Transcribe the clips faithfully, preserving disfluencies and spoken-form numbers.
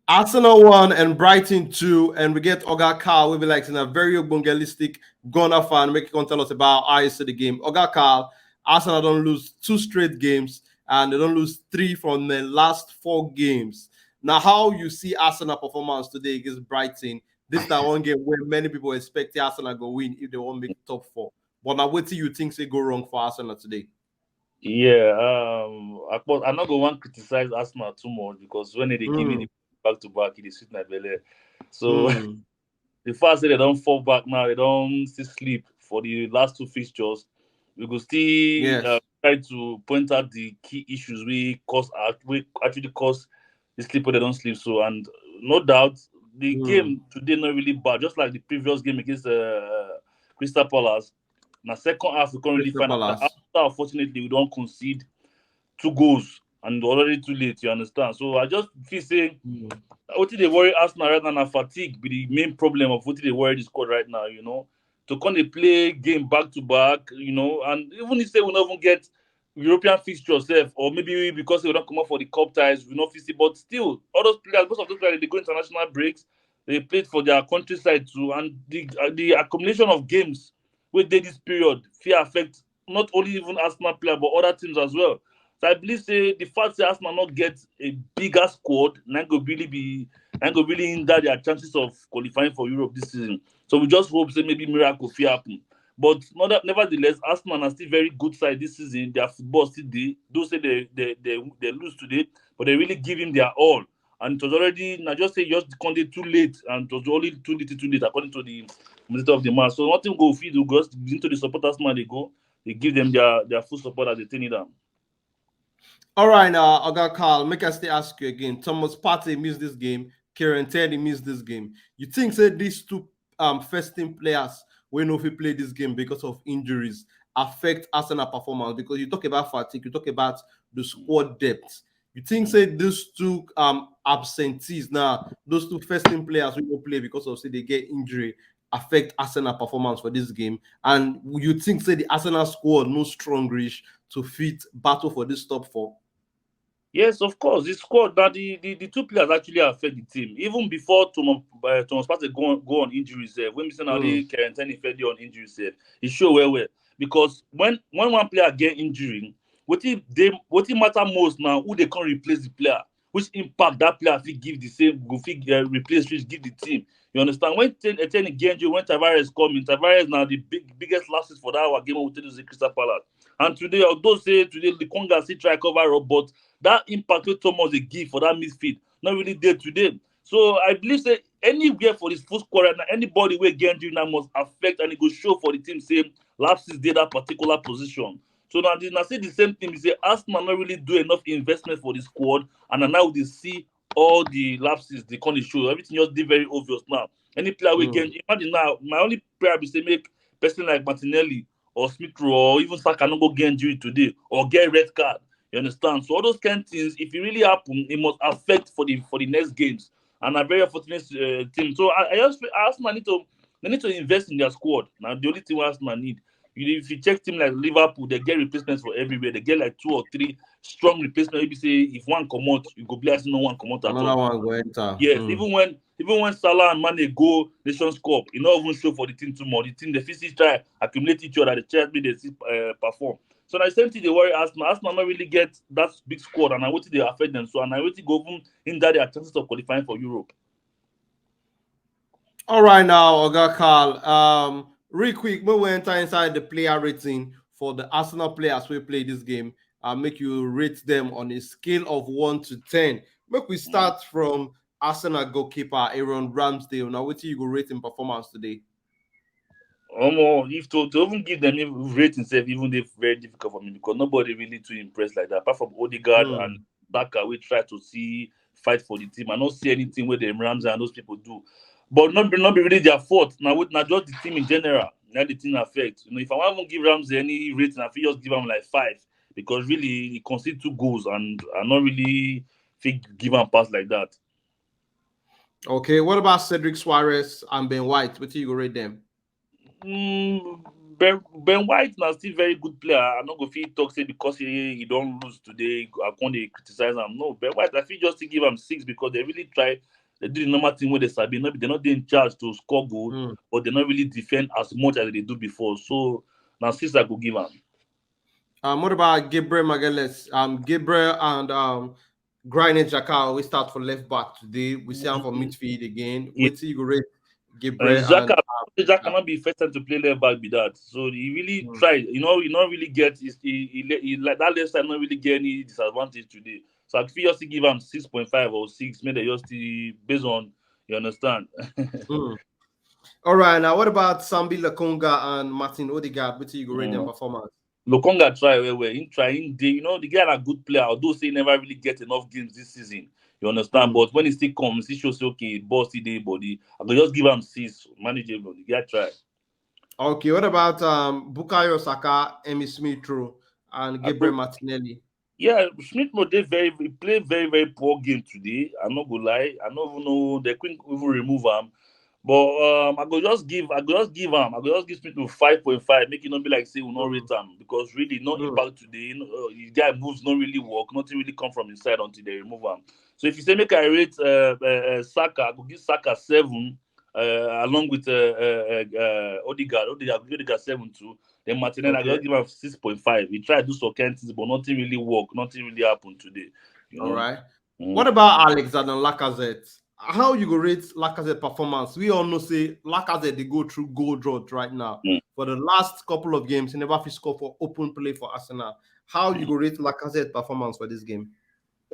Arsenal one and Brighton two, and we get Oga Carl. We be like in a very ogbongelistic Gunner fan. Make him tell us about how he see the game. Oga Carl, Arsenal don't lose two straight games, and they don't lose three from the last four games. Now, how you see Arsenal performance today against Brighton? This is the one game where many people expect Arsenal go win if they won't make top four. But now, what do you think say go wrong for Arsenal today? Yeah, um, I, but I'm not going to criticize Arsenal too much because when they give me Mm, the back to back, it is sweet my belly. So mm, the fact that they don't fall back now, they don't still sleep for the last two fixtures. We could still uh, yes. try to point out the key issues we cause act- we actually cause the sleep when they don't sleep. So and no doubt the Mm, game today not really bad, just like the previous game against uh, Crystal Palace. Now second half we can't really Crystal find out. Palace. After, unfortunately, we don't concede two goals and already too late. You understand? So I just feel say Mm, what they worry Arsenal right now, na fatigue be the main problem of what they worry the squad right now. You know, to come they play game back to back. You know, and even if say we not even get European fixture sef, or maybe because they don't come up for the cup ties, we not fit see. But still, all those players, most of those players they go international breaks. They played for their countryside too, and the uh, the accumulation of games wey dey this period fit affect not only even Arsenal player but other teams as well. So I believe say the fact say Arsenal not get a bigger squad, na go really be na go really hinder their chances of qualifying for Europe this season. So we just hope say maybe miracle fit happen. But not, nevertheless, Arsenal are still very good side this season. Their football still dey, though say they they they, they lose today, but they really give him their all. And it was already, I just say just Conde too late, and it was only too little too late according to the monitor of the match. So nothing go feed, go just into the supporters man they go, they give them their their full support as they take it down. All right, now, Oga Carl, make I still ask you again. Thomas Partey missed this game. Kieran Tierney missed this game. You think say these two um first team players wey no fit play this game because of injuries affect Arsenal performance? Because you talk about fatigue, you talk about the squad depth. You think say these two um absentees now, those two first team players wey no play because of say they get injury, affect Arsenal performance for this game? And you think say the Arsenal squad no strong reach to fit battle for this top four? Yes, of course. The squad that the, the, the two players actually affect the team. Even before Thomas uh, Thomas Partey go on, go on injury reserve, when we say now Mm, the Kieran Tierney fed on injury reserve, it show well well. Because when when one player get injury, what if they what it matter most now who they can replace the player, which impact that player fit give the same go fit uh, replace which give the team. You understand? When Ten, uh, Tierney get injury, when Tavares come in, Tavares now the big biggest lapses for that our game with the Crystal Palace. And today, although say today the Conga still try cover up, but that impact wey Thomas dey give for that midfield not really there today. So I believe say anywhere for this first quarter now, anybody wey get injury now must affect and it go show for the team say lapses dey that particular position. So now the- now say the same thing is say Arsenal not really do enough investment for the squad, and na now they see all the lapses they come dey show. Everything just dey very obvious now. Any player wey mm, get imagine now, my only prayer be say make person like Martinelli or Smith Rowe or even Saka no go get injury today or get red card. You understand? So all those kind of things, if it really happen, it must affect for the for the next games. And a very unfortunate uh, team. So I, I just feel Arsenal need to they need to invest in their squad. Now the only thing Arsenal need. You, if you check team like Liverpool, they get replacements for everywhere. They get like two or three strong replacements. If you say if one come out, you go be as no one come out at another all. One go enter. Yes, Mm, even when even when Salah and Mane go Nations Cup, it not even show for the team too much. The team they fit still try accumulate each other. The chance be they still uh, perform. So na the same thing they worry Arsenal. Arsenal not really get that big squad, and I want they affect them. So and I want to go even hinder their chances of qualifying for Europe. All right now, Oga Carl. Um, real quick, when we enter inside the player rating for the Arsenal players who play this game, I'll make you rate them on a scale of one to ten. Make we start from Arsenal goalkeeper Aaron Ramsdale. Now, what you go rate in performance today? Omo, if to, to even give them even rating self, even they very difficult for me because nobody really too impressed like that. Apart from Odegaard Mm, and Baka, we try to see fight for the team. I don't see anything where them Ramsey and those people do. But not be not be really their fault. Now with not just the team in general, now the team affect. You know, if I want to give Ramsey any rating, I feel just give him like five because really he conceded two goals and I not really think give him pass like that. Okay, what about Cedric Suarez and Ben White? What do you go rate them? Mm, Ben, Ben White na still very good player. I no go fit talk say because he, he don lose today, I come dey criticize am. No, Ben White, I fit just still give am six because they really try. They do the normal thing wey they sabi. No be, they no dey in charge to score goal, Mm. but they no really defend as much as they do before. So na six I go give am. Um, what about Gabriel Magalhaes? Um, Gabriel and um, Granit Xhaka always start for left back today. We see him for midfield again. Yeah. Wetin you go rate Uh, Gabriel? Xhaka, And, Xhaka cannot be first time to play left back be that. So he really Mm. tried. You know, he not really get his, he, he, he, like that left side not really get any disadvantage today. So I feel just give him six point five or six. Maybe just still based on, you understand. Mm. All right, now what about Sambi Lokonga and Martin Odegaard? Wetin you go rate them Mm. performance? Lokonga try well well. He try in the, you know, the guy na good player. Although say he never really get enough games this season, you understand. Mm. But when he still comes, he shows okay, boss he dey body. I go just give him six, manageable. The guy try. Okay, what about um Bukayo Saka, Emmy Smith Rowe, and I Gabriel go- Martinelli? Yeah, Smith Rowe dey very, he play very very poor game today. I'm not gonna lie. I don't even know they couldn't even remove him. But um, I go just give, I go just give him, I go just give Smith Rowe five point five. Make it not be like say we not Mm. rate him because really no Mm. impact today. You know, uh, the guy moves not really work. Nothing really come from inside until they remove him. So if you say make I rate uh, uh, uh, Saka, I go give Saka seven. Uh, along with uh, uh, uh, uh, Odegaard, Odegaard, I go give Odegaard seven too. Then Martinelli, I Okay. go give him six point five. He tried to do some kind things, but nothing really work. Nothing really happened today. You All know? right. Mm. What about Alexander Lacazette? How you go rate Lacazette performance? We all know say Lacazette they go through goal drought right now. Mm. For the last couple of games, he never fit score for open play for Arsenal. How you go rate Lacazette performance for this game?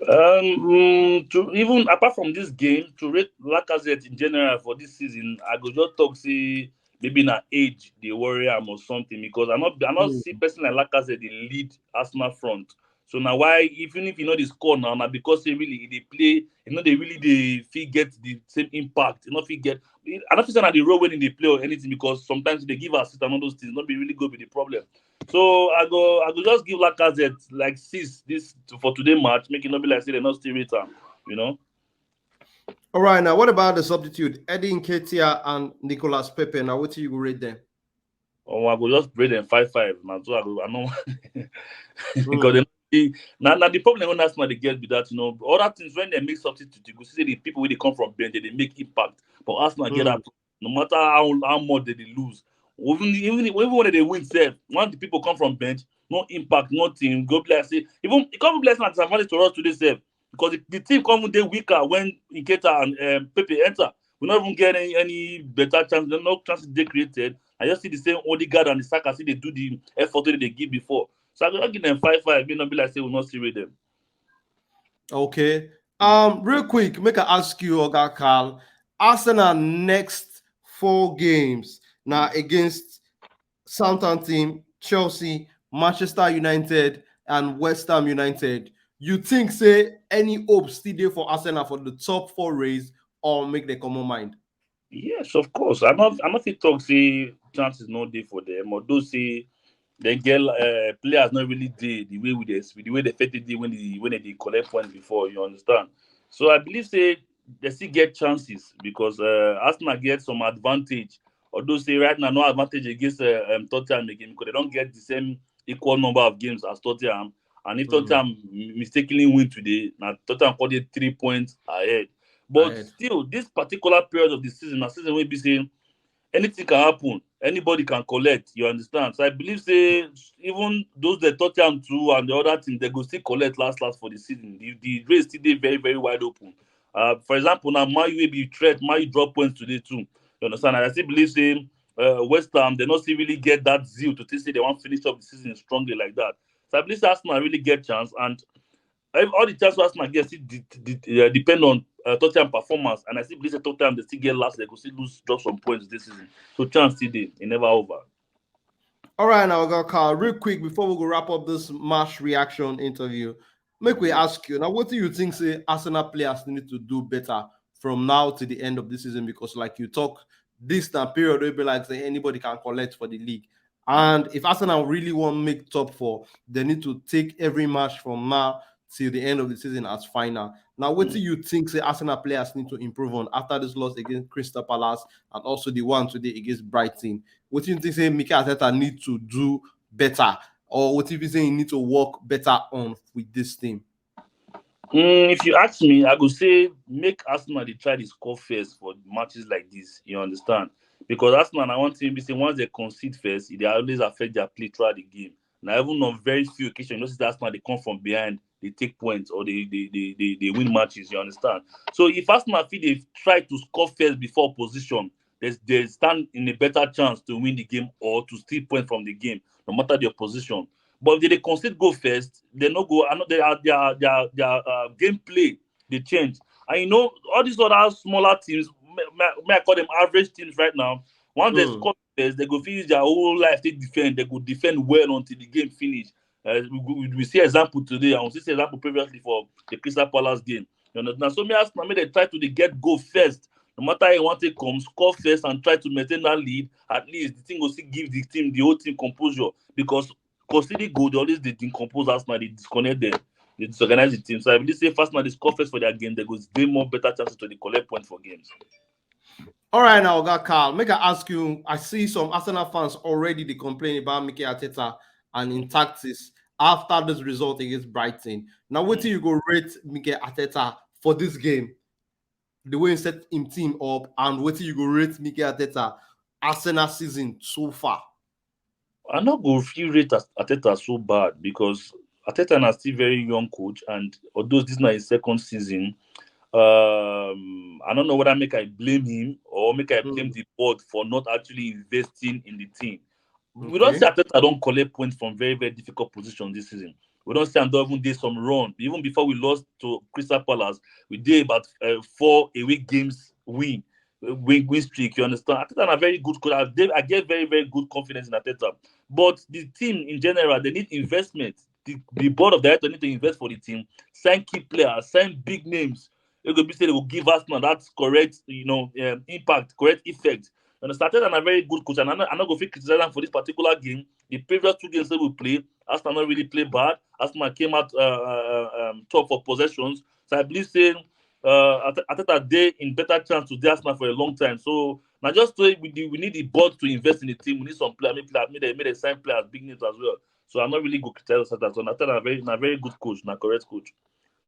Um, mm, to even apart from this game, to rate Lacazette in general for this season, I go just talk say maybe na age they worry him or something because I not I not Mm. see person like Lacazette they lead Arsenal front. So now why even if you know the score now, now because he really they play, you know they really they fit get the same impact. You know fit get. I don't feel say na the role when they play or anything because sometimes they give assist and all those things. Not be really good with the problem. So I go I go just give Lacazette like six this for today match, make it not be like say they not still rate him, you know. All right, now what about the substitute, Eddie Nketiah and Nicolas Pepe? Now what do you go rate them? Oh, I go just rate them five five. Now so I go I know because they, they now, now the problem when Arsenal they get be that you know other things when they make substitute, you go see the people when they come from bench they make impact. But Arsenal get Mm. up no matter how how much they, they lose. Even even even when they win self, when the people come from bench, no impact, nothing. Go be like say even it come be like an advantage to us today self because the, the team come dey weaker when Nketiah and um, Pepe enter. We not even get any, any better chance. No chances they created. I just see the same Odegaard and the Saka see they do the effort that they give before. So I go give them five five. May not be like say we not see with them. Okay. Um, real quick, make I ask you, Oga Carl. Arsenal next four games now against Southampton, Chelsea, Manchester United, and West Ham United. You think say any hope still there for Arsenal for the top four race or make the common mind? Yes, of course. I not I not fit talk say chances no day for them. Although say they get uh, players not really day the way with this the way they affected day when they when they collect points before. You understand? So I believe say they still get chances because uh, Arsenal get some advantage. Although say right now no advantage against uh, um, Tottenham again because they don't get the same equal number of games as Tottenham. And if Mm. Tottenham mistakenly win today, now Tottenham got it three points ahead. But Ahead. Still, this particular period of the season, a season will be saying anything can happen. Anybody can collect. You understand? So I believe say even those that Tottenham too and the other team, they go still collect last last for the season. The, the race still dey very very wide open. Uh, for example, now Man U will be threat. Man U drop points today too. You understand? And I still believe say uh, West Ham they not still really get that zeal to think say they want finish up the season strongly like that. So I believe say Arsenal really get chance and ev- all the chance Arsenal get still de- de- uh, depend on uh, Tottenham performance, and I still believe that Tottenham they still get last, they go still lose drop some points this season. So chance still dey, it never over. All right, now, Oga Carl, real quick before we go wrap up this match reaction interview, make we ask you now, what do you think say Arsenal players need to do better from now to the end of this season? Because, like you talk, this now period will be like say anybody can collect for the league. And if Arsenal really want make top four, they need to take every match from now till the end of the season as final. Now, what do you think say Arsenal players need to improve on after this loss against Crystal Palace and also the one today against Brighton? What do you think say Mikel Arteta need to do better, or what if you say he need to work better on with this team? Mm, if you ask me, I go say make Arsenal dey try dey score first for matches like this. You understand? Because Arsenal na one team be say once they concede first, e dey always affect their play throughout the game. Na even on very few occasions, you know, say Arsenal dey come from behind, they take points or they they they they, they win matches. You understand? So if Arsenal fit dey try to score first before opposition, they they stand in a better chance to win the game or to steal points from the game, no matter the opposition. But if they dey concede goal first, they no go. I know they are their their their uh, gameplay they change. And you know, all these other smaller teams, may, may, may I call them average teams right now? Once they Mm. score first, they go finish their whole life. They defend. They go defend well until the game finish. Uh, we, go- we, we see example today, and we see example previously for the Crystal Palace game. You understand? So me ask, me they try to dey get goal first. No matter how you want to come, score first and try to maintain that lead. At least the thing go still give the team, the whole team composure, because considering goal, they always they decompose Arsenal, they disconnect them, they disorganize the team. So I believe say first now they score first for their game, they go gain more better chances to the collect point for games. All right, now, Oga Carl, make I ask you. I see some Arsenal fans already they complain about Mikel Arteta and in tactics after this result against Brighton. Now, what do you go rate Mikel Arteta for this game? The way he set him team up, and what do you go rate Mikel Arteta Arsenal season so far? I not go feel rate Arteta so bad because Arteta na still very young coach, and although this na his second season, um, I don't know whether make I blame him or make I blame Mm. the board for not actually investing in the team. We don't Okay. see Arteta don't collect points from very very difficult positions this season. We don't see him don't even do some run. Even before we lost to Crystal Palace, we did about uh, four away games win, uh, win win streak. You understand? Arteta na very good coach. I, dey- I get very very good confidence in Arteta, but the team in general they need investment. The, the board of directors need to invest for the team, sign key players, sign big names. It go be say they will give us now that's correct, you know, um, impact, correct effect. And Arteta na very good coach, and I no, I no go fit criticize am for this particular game. The previous two games that we play, Arsenal not really play bad. Arsenal came out uh, uh, um, top for possessions. So I believe say uh, Arte- Arteta dey in better chance to dey Arsenal for a long time. So now just say we, need- we need the board to invest in the team. We need some player, make player, make they, make they sign players, big names as well. So I'm not really go criticize Arteta. So Arteta na very, na very good coach, na correct coach.